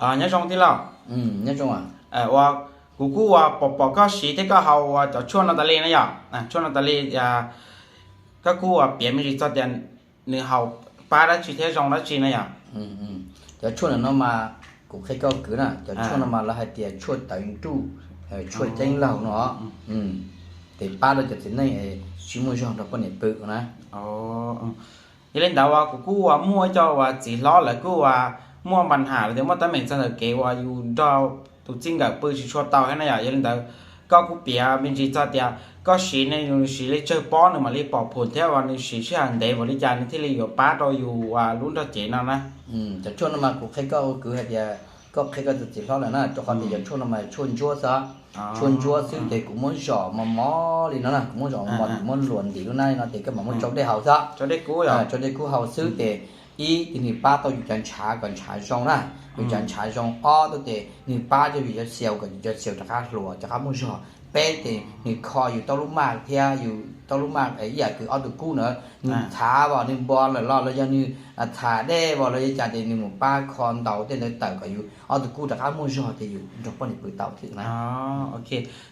Nyob zoo tij laug. Uas kuv kuj uas pom pom koj siv thiab koj haus uas cov tshuaj no tas li na yom, tshuaj no tas li, koj kuj uas piav me ntsis txog tias nws haus pab dab tsi thiab zoo dab tsi na yom? Cov tshuaj no mas kuv qhia koj kwv na, cov tshuaj no mas lawv hais tias tshuaj tawv nruj, tshuaj ceeb laug no, ces pab rau cov txiv neej tsis muaj zog nrog poj niam pw na. Yog li ntawd uas kuv kuj uas muaj cov uas txiv hlob lawv kuj uas muaj npa nham los tias muaj teeb meem txog ntawm kev uas yus nrog tus txij nkawm pw tsis tshua tau thiab na yom. Yog li ntawd koj kuj piav me ntsis txog tias koj siv ne yus siv li tsawg pob nws mam li pom phom thiab uas nws siv sij hawm ntev npaum li cas nws thiaj li yuav pab rau yus uas lub nrog cev no na. Cov tshuaj no mas kuv qhia koj ua kwv hais tias koj qhia koj tus txiv hlob lawm na, rau qhov tias cov tshuaj no mas tshuaj ntsuab xwb, tshuaj ntsuab xwb ces kuv muab zom mos mos li no na, kuv muab zom mos mos, kuv muab luam ntim lub hnab li no ces koj mam muab tsau dej haus xwb, tsau dej kub haus xwb ces ib ces nws pab tau yus cov ntshav kom ntshav zoo na, yus cov ntshav zoo. Ob tuaj ces nws pab rau yus cov xiaus kom yus cov xiaus rov qab hluas rov qab muaj zog. Peb ces nws kho yus taub lub maj thiab yus taub lub maj ib yam kws ob tug kub na, nws txhav os nws npo lawm los los yog nws txhav dej os los yog cas ces nws mus pab kho ntaus tej ntawd tawm kom yus ob tug kub rov qab muaj zog ces yus nrog poj niam pw tau thiab na.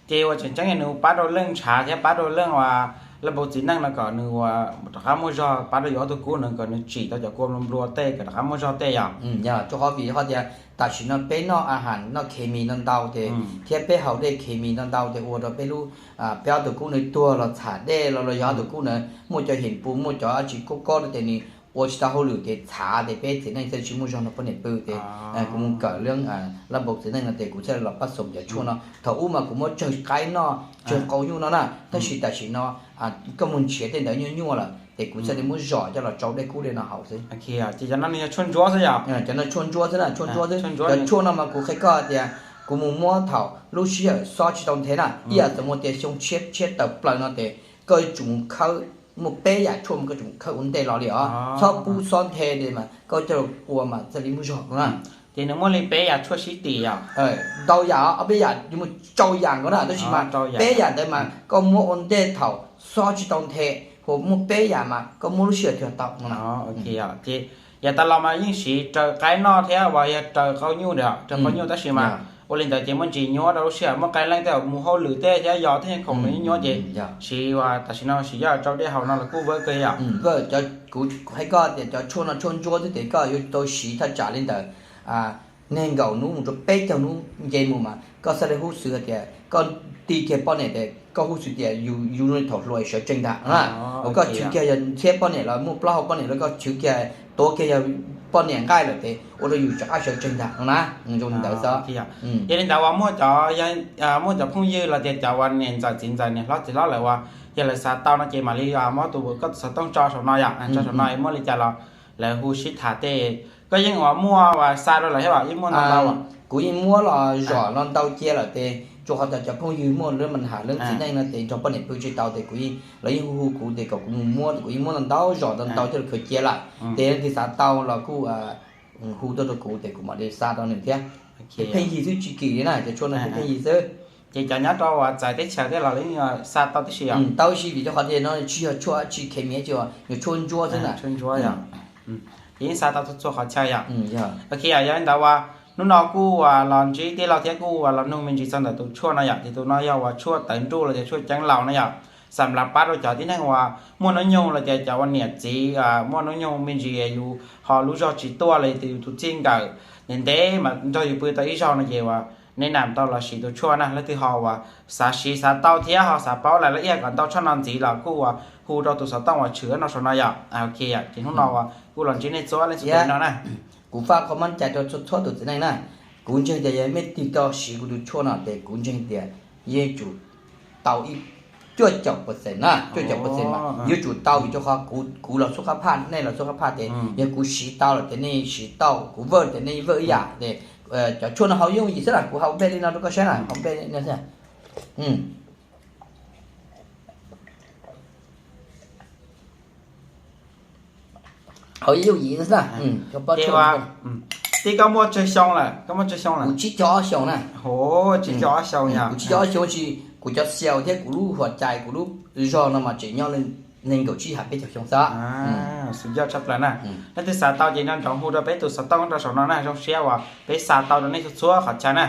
Ces uas tseem ceeb nws pab rau leej ntshav thiab pab rau leej uas laj npau txiv neej no kom nws uas rov qab muaj zog, pab rau yus ob tug kub no kom nws tsim tau cov kua nplua tej kom rov qab muaj zog tej yom. Yog rau qhov vim qhov tias tam sim no peb noj a has noj khes mis ntau ntau ces thiab peb haus dej khes mis ntau ntau ces ua rau peb lub, peb ob tug kub nws tuag los txhav dej los los yog ob tug kub na muaj cov hem pus muaj cov dab tsi kob kob rau ces nws ua tsis tau hauj lwm ces txhav ces peb txiv neej thiaj tsis muaj zog nrog poj niam pw ces kuv mus kawm leej laj npau txiv neej no ces kuv thiaj los pab xoom cov tshuaj no. Thaum ub mas kuv muab tsawg qaib noj tsawg qau nyuj no na, tab sis tam sim no koj mus nrhiav tej ntawd nyuaj nyuaj lawm ces kuv thiaj li muab zom coj los tsau dej kub dej no haus xwb. Ces cov no nws yog tshuaj ntsuab xwb yom? Cov no tshuaj ntsuab xwb na, tshuaj ntsuab xwb. Cov tshuaj no mas kuv qhia koj tias kuv mus muab thaum lub sij hawm xob tsis tau nthe na, ib yam txawm muaj tias xyoo tshiab tshiab tawm plaws no ces koj yuav tsum mus khawb, muaj peb yam tshuaj mas koj tsum mus khawb ua ntej los li os, txhob pub xob nthe li mas koj coj ua mas thiaj li muaj zog na. Ces nws muaj li peb yam tshuaj sib tim yom? Ntau yam, ob peb yam yuav mus rau yam nkaus na, tab sis mas peb yam ntawd mas koj muab ua ntej thaum xob tsis tau nthe, hu muaj peb yam mas koj muab lub sij hawm twg tau no. Ces yav tas los mas yeej siv raws qaib noj thiab uas yog raws qau nyuj, raws qau nyuj tab sis mas ua li ntawd ces muaj ntsis nyuaj rau lub sij hawm muaj qee leej tej mus hauj lwm tej thiab yos tej khoom nyuaj nyuaj ces siv uas tam sim no siv coj tsau dej haus no los kuj vawj kawg yom. Kuv hais koj tias cov tshuaj no tshuaj ntsuab xwb ces koj yuav tau siv thaj tsam li ntawm nees nkaum hnub mus rau peb caug hnub nce mus mas koj xav li hub xwv hais tias koj ti kiag poj niam tias koj hub xwv tias yus yus thaum hluas sawv tsees ntag na, uas koj chwv kiag yog ntxhiab poj niam los muaj plaub hau poj niam los koj chwv kiag tuav kiag yog poj niam nqaij lawm ces ua rau yus rov qab sawv tsees ntag no na. Zoo li ntawd xwb. Yog li ntawd uas muaj cov, muaj cov phooj ywg los tias cov uas niam ntxawm txiv ntxawm niam hlob txiv hlob lawm uas yog lawv xav tau no ces mam li muab tus koj tus xov tooj tso saum no yom, tso saum no es muaj li cas los lawv hu sib tham tej. Koj yeej uas muaj uas xa rau lawv thiab los yeej muaj ntau ntau? Kuv yeej muab los zom los ntau cia lawm ces tsuas qhov tias cov phooj ywg muaj lub ma nham lub txiv neej no ces nrog poj niam pw tsis tau ces kuv, lawv yeej hu hu kuv ces kom kuv mus muab, kuv yeej muab ntau ntau zom ntau ntau coj los khaws cia lawm ces leej twg xav tau los kuj hu tuaj rau kuv ces kuv mam li xa rau nws thiab. Pheej yig xwb tsis kim li na, cov tshuaj no pheej yig xwb. Ces cov nyob rau uas txawv teb chaws tej los yeej xa tau tib si os? Tau tib si vim rau qhov tias no tsis yog tshuaj tsis khes mis tsis, yog tshuaj ntsuab xwb na. Ces yeej xa tau txhua qhov chaw yom? Ok, yog li ntawd uas hnub no kuj uas los ntsib tij laug thiab kuj uas los nug me ntsis txog ntawm tus tshuaj no yom, ces tus no yog uas tshuaj tawv nruj los tias tshuaj ceeb laus na yom. Xam lav pab rau cov tib neeg uas muaj hnub nyoog los tias cov uas niam txiv muaj hnub nyoog me ntsis yus ho lub zog tsis tuaj los tias yus tus txij nkawm ntev ntev mas nrog yus pw tau ib zaug no ces uas nej nam tau los siv tus tshuaj na. Leej twg ho uas xav siv xav tau thiab ho xav paub lawm los ib yam kom ntau tshaj no ntxiv los kuj uas hu rau tus xov tooj uas tshwm no saum no yom. Ok, ces hnub no uas kuj los ntsib nej txhua leej txhua tus no na. Kuv faj qhov mab cai rau txhua txhua tus txiv neej na. Kuv ntseeg tias yog mej tig tau siv kuv tus tshuaj no ces kuv ntseeg tias yeej tsum tau ib cuaj caum percent na, cuaj caum percent mas yuav tsum tau vim rau qhov kuv los xub qab phaj, nej los xub qab phaj ces yog kuv siv tau lawm ces nej siv tau, kuv vawj ces nej vawj ib yam ces cov tshuaj no haus yooj yim xwb na, kuv haus npe li no rau koj saib na, haus npe li no xwb. Haus yooj yim xwb na. Tij, koj muaj tsawg xyoo lawm? Koj muaj tsawg xyoo lawm? Kuv tsib caug ob xyoos na. Tsib caug ob xyoo yog? Kuv tsib caug ob xyoos tsis, kuv cov xiaus thiab kuv lub huam cai kuv lub zog no mas tseem nyob li nees nkaum tsib ha peb caug xyoo xwb. Xwm yoj tshaj plaws na. Nej twb xav tau ces nrov nrov hu rau peb tus xov tooj rau saum no na, zoo siab uas peb xa tau rau nej txhua txhua qhov chaw na.